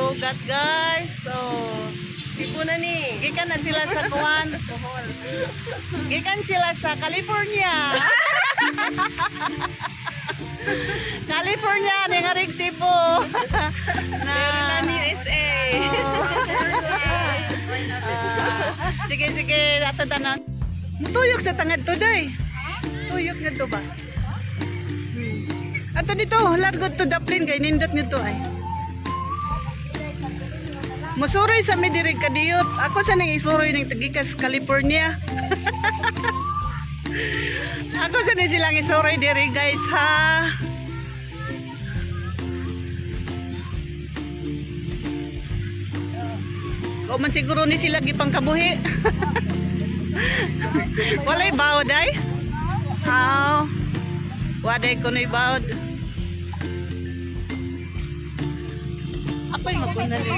Sugat, guys. So, Cebu na ni. gikan na sila sa kuan. Gikan sila sa California. California, ni nga rin Cebu. Na, Maryland, USA. Ah, sige, sige, ato tanan. Tuyok sa tangad to, day. Tuyok nga to ba? Ato dito, largo to Daplin kay nindot nito ay. Musuroy sa mi diri kadiyot. Ako sa nang isuroy ning tagikas California. Ako sa ni silang isuroy diri, guys, ha. O man siguro ni sila gipangkabuhi. Walay bawod ay? Aw. Waday ko no'y bawod. Ako'y magkunali.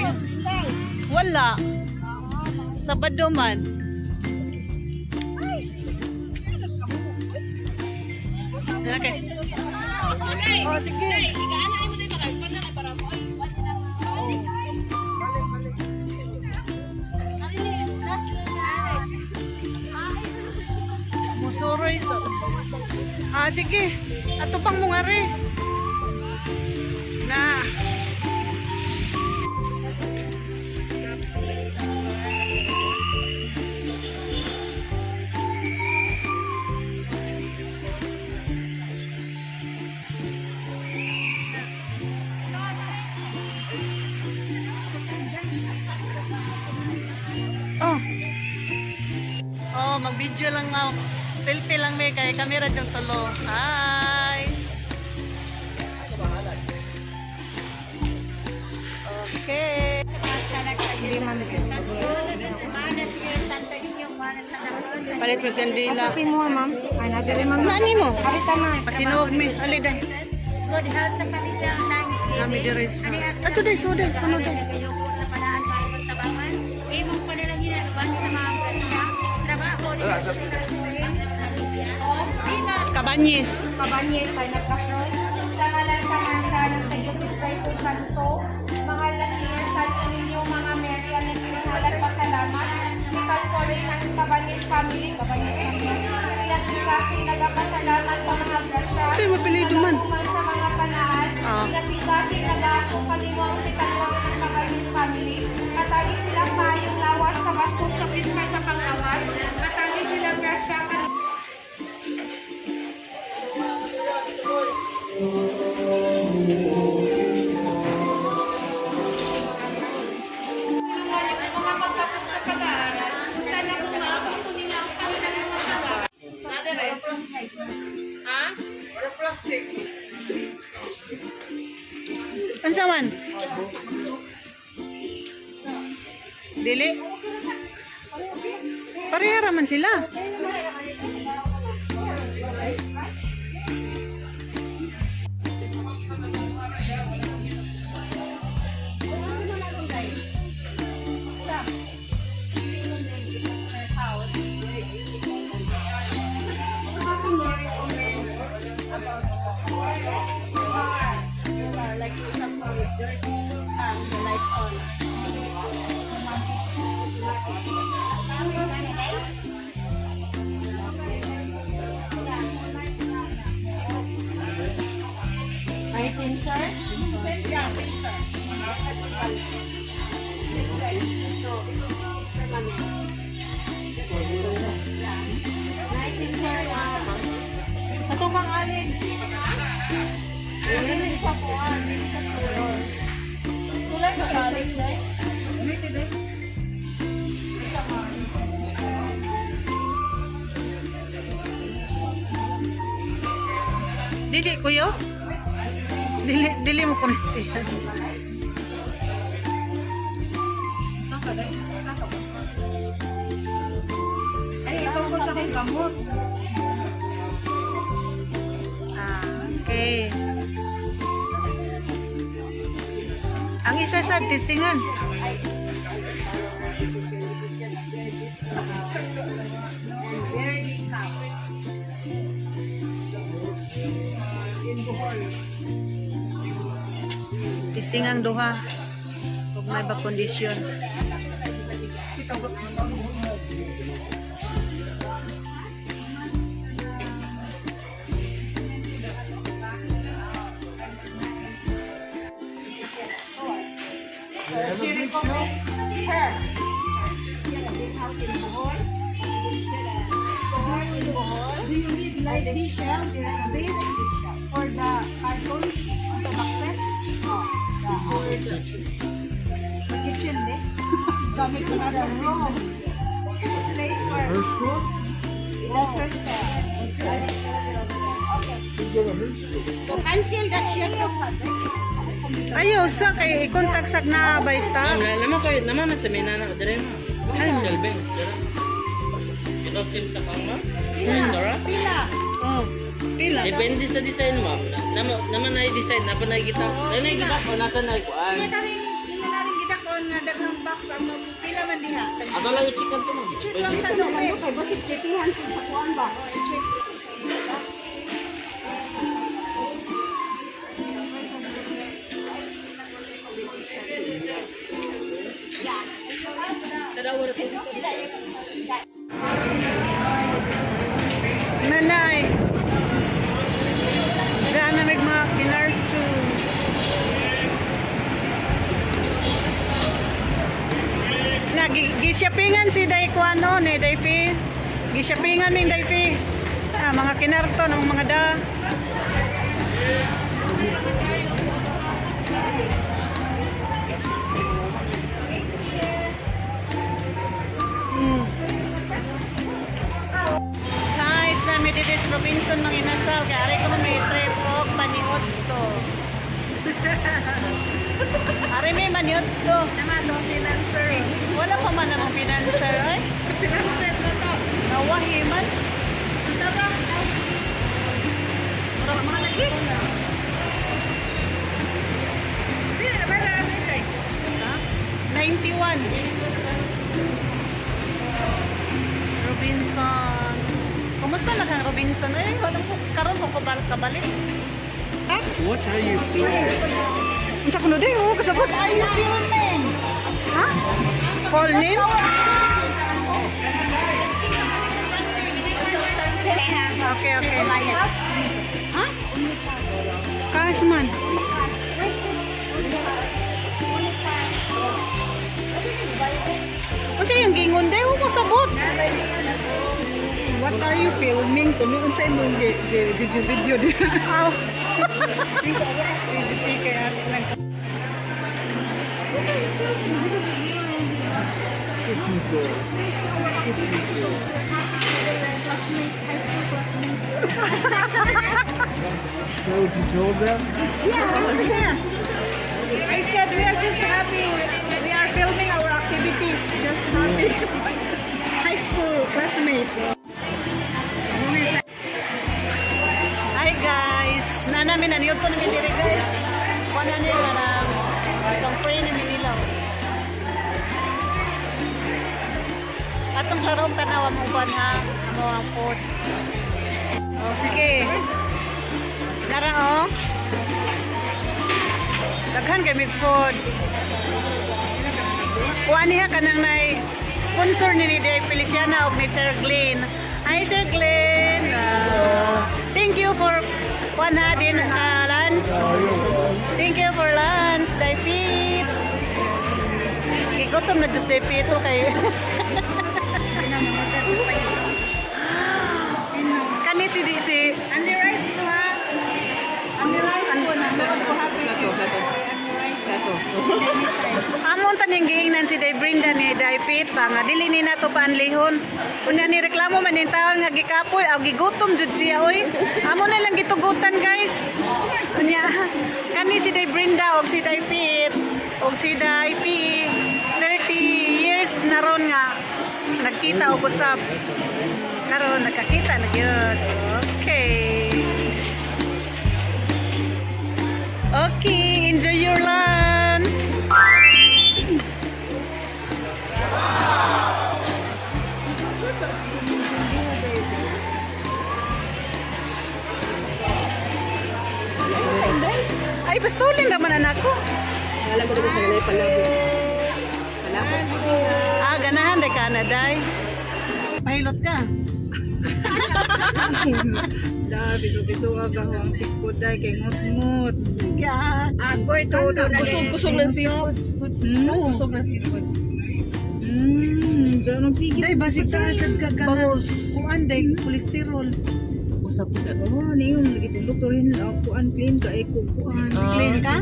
Wala. Sabado man. Okay. Oh, sige. Musuroy so. Ah, sige. Ato pang mungari. Na. Oh. Oh, mag-video lang ako. Selfie lang may kay camera diyang tulo. Hi. Okay. Palit mo kandila. Asutin mo, ma'am. Ay, nadiri, ma'am. Nani mo? Alita na. Pasinog mi. Ali day. Good health sa pamilya ang thanksgiving. Kami diri sa. Ato day, suday, sunod day. Sa panaan pa imong tabangan. Imong panalangin aban sa mga grasya. Trabaho ni Kabanyes. Kabanyes ay nagka-cross. Sa ngalan sa Hansa ng sa Diyos Espiritu Santo, mahal na Senior Santo ninyo, mga Mary, ang nagpinahalat pasalamat. Ni Calcorin ang Kabanyes family, Kabanyes family. Pinasikasing nagapasalamat sa mga grasya. Ay, mapilido man. Nagakuman sa mga panaan. Ah. Pinasikasing nagaako kanimo ang tikalwangan ng Kabanyes family. Katagi silang maayong lawas, kabastos sa piskal sa panglawas. Katagi silang grasya, Tulungan niyo po makapagtapos sa pag-aaral. Sana po maabot po nila ang kanilang mga pangarap. Unsa man? Dili. Pareha ra man sila. Like for example, with dirty, the lights on. Ay, sensor? Yeah, sensor. Ay, sensor na. Ito kang alin. Dili sa kuan, dili sa solar. Solar sa alin, dai? Dili kuyo? Dili dili mo kuryente yan. Saan ka, dai? Saan ka ba? Ay, ikaw ko sa kay gamot. Ah, okay. Ang isa sa testingan. Testing ang duha. Ug May ba kondisyon. She recommend her. She had a big house in Bohol. She had a store in Bohol. Do you need like this shelf, this for the cartons, the boxes? Oh, The kitchen, eh? Gamit ko na the room. Place for Her store? That's her store. Okay. You go to her store. So cancel that shirt. Ayaw sa kay i-contact sa na by staff. Naman kayo, naman sa may nana ko dire ma. Selbeng, dire. Ito sim sa kang ma. Dora. Oh, pila. Depende sa design mo. Naman naman na design na pa na kita. Ay na kita ko nasa na kuan. Sige ka rin, hindi na rin kita kon nga daghang box ang pila man diha. Ato lang i-check to mo. Check lang sa lupi. Kay basig checkihan ko sa kuan ba. Check. Nanay. Daan na may mga kinarcho. Na, gishoppingan si Daykwano ni Dayfi. Gishoppingan ning Dayfi. Ah, mga kinarto ng mga da. Guys, nami dito sa Robinson mga inasal. Kaya ari ko may trip og paniod to. Ari may maniod to. Nama to financer. Wala pa man namang financer ay. Financer na to. Nawahi man. Tara. Mura mga lagi. Pila na ba na kay? Ha? 91. Robinson. Kumusta na kang Robinson? Eh, walang ko karon ko kabalik. What are you filming? Unsa kuno day? Oo, kasabot. Are you filming? Ha? Call name? Okay. Ha? Kasman. Unsa yung gingon day? Oo, kasabot. What are you filming? Kuno unsa imong video video di. Aw. Activity kay at nag Kitchen floor. Kitchen floor. Classmates, high school classmates. So you told them? Yeah. I said we are just happy. We are filming our activity. Just happy. High school classmates. Hi guys! Na namin naniyod ko namin dire guys. Kuha na nila na itong pray namin nila. Atong sarong tanawa mong kuhan ha. Amo ang food. Okay. Nara oh. Daghan kay mig food. Kuha niya kanang nay sponsor ni Day Feliciana og ni Sir Glenn. Hi Sir Glenn. Thank you for kuha na din lunch. Thank you for lunch, Day Pete. Gigutom na just Day Pete kay. Kani si si Andy rice ko ha. Andy rice ko na ko happy. Andy rice ko. Amon taning giingnan si Day Brinda ni Day Fit pa nga dili ni nato paanlihon. Unya ni reklamo man ning taon nga gikapoy aw gigutom jud siya oy. Amo na lang gitugutan guys. Unya kani si Day Brinda og si Day Fit og si Day P 30 years na ron nga nagkita og usab. Karon nagkakita na gyud. Okay. Okay, enjoy your lunch. Ay, bastulin naman anak ko. Alam mo ko sa kanay palabo. Day ka na, Day. Pahilot ka. Da, biso-biso ka ang tikod day kay ngut-ngut. Yeah. Agoy todo na. Kusog-kusog ng seafoods. Kusog ng seafoods. Diyan sige. Day, basig sa asad ka ka na. Bangos. Kuan, Day, kolesterol. Usap na. Oh, niyon lagi tong doktor hin kuan clean ka eh kuan. Ah. Clean ka?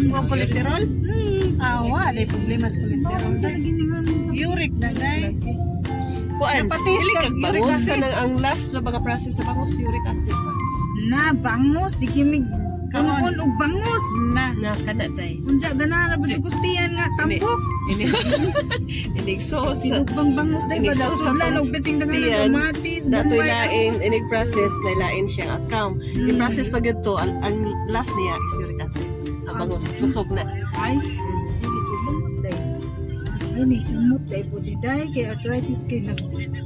O kolesterol? Ah, wala problema sa kolesterol. Sa lagi ni ma'am sa Uric na, Day. Kuan, Napatis dili ka, kag uric bangos acid. kanang ang last na mga process sa bangos uric acid pa. Na bangos sige mig Kaon. kaon og bangos. Na. Na kana day. Unsa gana ra ba jud gustian nga tambok. Ini inig sauce. Tinubang bangos day ba Inig sauce sa sudlan tong og biting daghan ng tiyan. kamatis, Na bombay, lain inig process na lain siyang account. I-process pa gyud to ang last niya is uric acid. Ang bangos kusog na. Ay, sus, dili jud bangos day. Ay, ni samot day po di day kay arthritis kay nag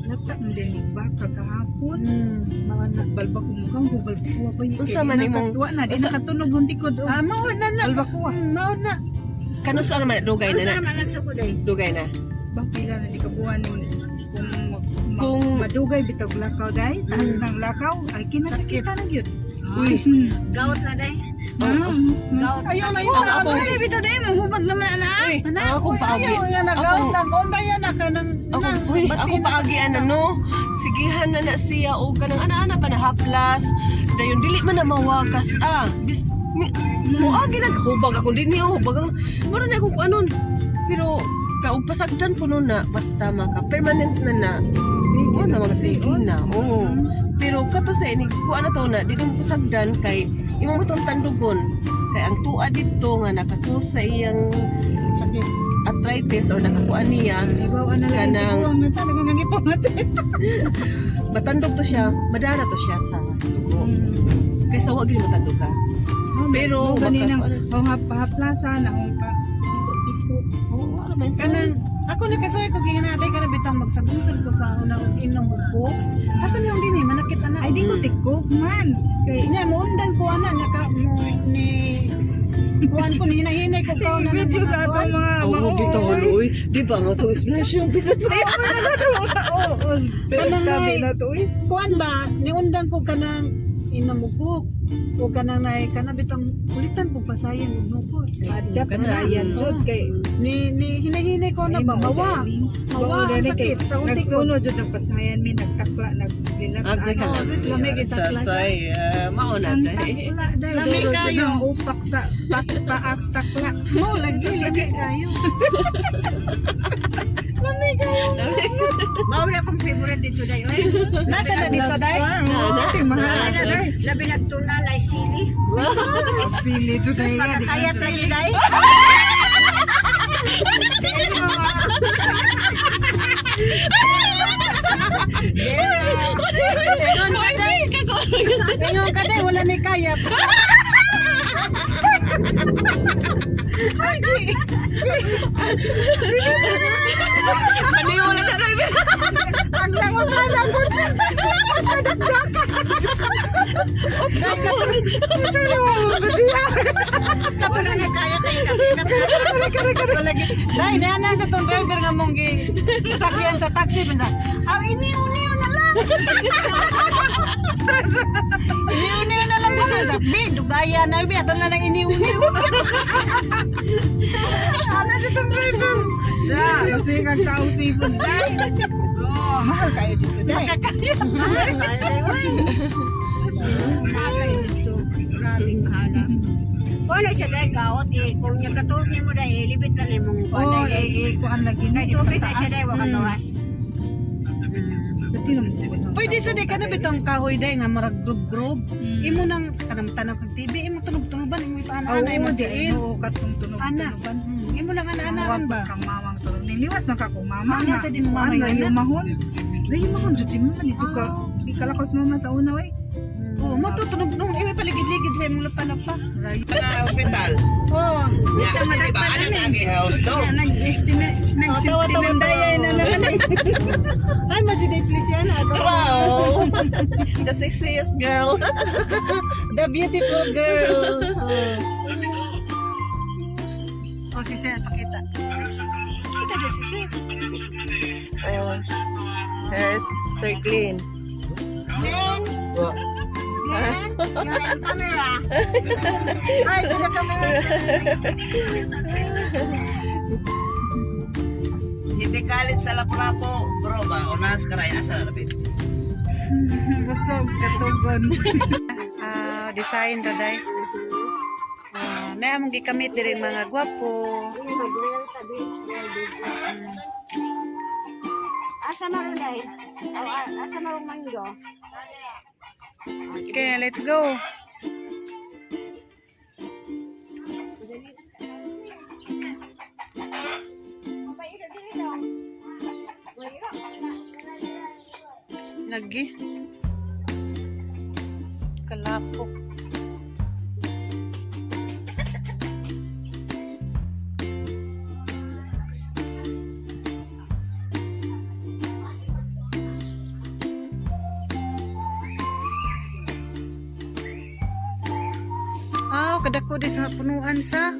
nata man din ni baka kahapon. Mga na. Balbak ko mukhang ko balbakuwa pa yun. Unsa man imong- Nakatuwa na, di unsa- nakatunog ang likod. Oh. Ah, mao na na. Balbakuwa. Mao na. Kanus ano man dugay na na. Dugay na. Bakila na di ka buwan nun. Kung, Kung- madugay bitaw lakaw day, taas ng lakaw, ay kinasakitan na gyud. Uy. Gout na day. Ayaw na Ang akong Ay, bitaw day, manghubag naman ana. Uy, ang akong paagi. Ayaw nga na Akong- gout na. Kung ba yan na ka ng Ako, uy, ako paagian na no. Sigihan na na siya o kanang ana-ana pa na haplas. Dayon dili man na mawakas ah. Bis mi, moagi naghubag ako dinhi oh, hubag ako. Mura na ako anon. Pero kaug pasagdan ko nun na basta maka permanent na na. Sige na mga sige na. Oo. Pero kato sa ini kuan na to na di mo pasagdan kay imong matong tandugon kay ang tuwa didto nga nakakus sa iyang Sakit. arthritis or nakakuan niya Ibaw ana lang Kanang- tiguang na talaga nga gipamate. matandog to siya, madara to siya sa dugo. Kaysa wag gid matandog ka. Pero gani nang maka- oh haplasa na oh pa piso-piso. Oo, wala man. Kanang ako na kasoy ko ginatay ka na bitang magsagumsod ko sa una og inom og ko. Asa niyong dinhi manakit ana. Ay di ko tikok man. Kay Nya mo undang ko ana naka mo ni kuan ko ni hinahinay ko kaon na video sa atong mga Oo, dito uy. Di ba nga itong explanation bisa sa'yo? Oo, Kanang tabi may- na to uy. Kuan ba niundang ko kanang inom og coke o kanang nay kana bitang ulitan ko pasayan og nukos. Adya pasayan jud kay Ni ni hinahinay ko na ba mawa. Mawa ang sakit sa utik ko. Nagsunod jud ang pasayan mi nagtakla nagdilat. Agay ka Oo, sis, lamig itakla siya. Sasay, mauna Ang tayo. takla dahil Lami duro kayo. jud ang upak sa paak takla. Mo lagi lami kayo. Lami kayo. Mao na akong favorite dito day. Oy. Nasa na dito day? Oo, mahal na day. Labi nagtuna na sili. Sili jud Sus ay makakayat lagi day. Ingon ka day wala ni kaya. Paniwala na rin. Ang nangutan ang Wala na kaya tayo kape. Day, na sa tong driver nga mong gi sakyan sa taxi pinsa. Ang iniw-niw na lang. Iniw-niw na lang mo sa bi dugaya na bi aton na lang iniw-niw. Ana sa tong driver. Da, kasi kang tao seafoods day. Oh, mahal kayo dito day. Mahal kayo day. Mahal kayo dito. Grabing mahala. Wala siya day gaot eh. Kung niya katubig mo day, eh, libit na ni mong kuan Oh, day. eh, eh, kuan lagi na Kay tubig na siya day, wa kagawas. Dati naman ko na. Pwede sa di ka na bitong kahoy day nga marag grub-grub. Imo nang kanang tanaw kag TV, imo tunog-tunoban, imo ipaana-ana, imo Oo, di diin. oo, katong tunog Ana. tunoban. Imo lang ana-anaan ba? Wapos kang mamang tunog. Niliwat man ka kung mama Ana, nga. sa di mo mama Kuan, yun, layo mahon. Layo mahon jud si mama dito ka. Ah. Di kalakaw si mama sa una oy. Oh, mo to tunog nung imo paligid-ligid sa imong lapa-lapa. Hospital. Oh. Yeah, di ba? Ano tagi house to? Nag-estimate, nagsintinandayay na naman eh. Ay, masiday please yan. Ano? Wow! The sexiest girl. The beautiful girl. Oh, si Sir, pakita. di si sir. Oh. Here's Sir Glenn. Glenn! Glenn! You're in camera. Ay, sa camera. City College sa Lapu-Lapu, bro ba? Unahan sa Karay, asa na lapit? Busog katugon. Ah, design ra day. Ah, na among gikamit diri mga gwapo. Asa maron day? Oh, asa maron manggo? Okay, let's go. Lagi. Kalapok. Ah, kadako di sa punuan sa.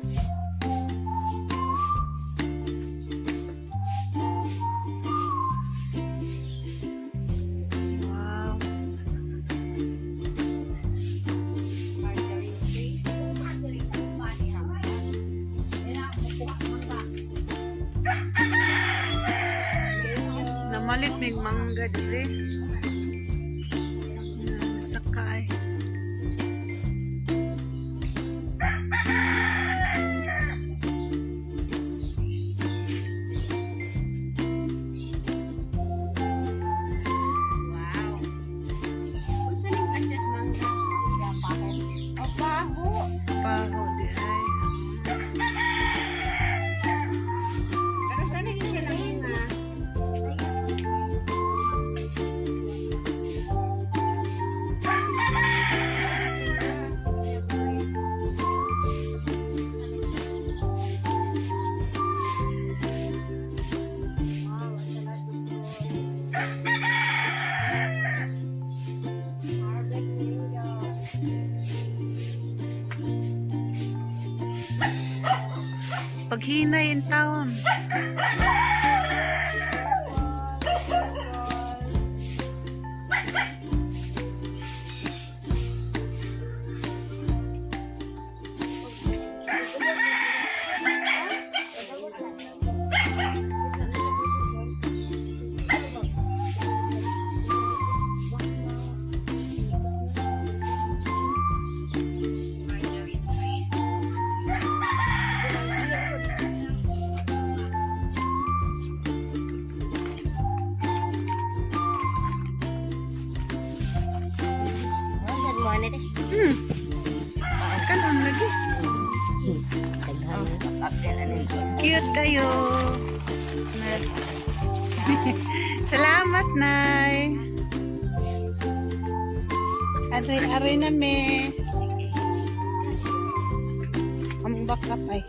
Wow. Namalit mig mangga dire. Sakay. Wow. Unsa ning adjust mangga? O paho. Paho di ay. Pero sana yun siya lang nga. Paghinay in town. Kanon lagi. Cute kayo. Salamat, Nay. Aray, aray na me. Ang bakap ay.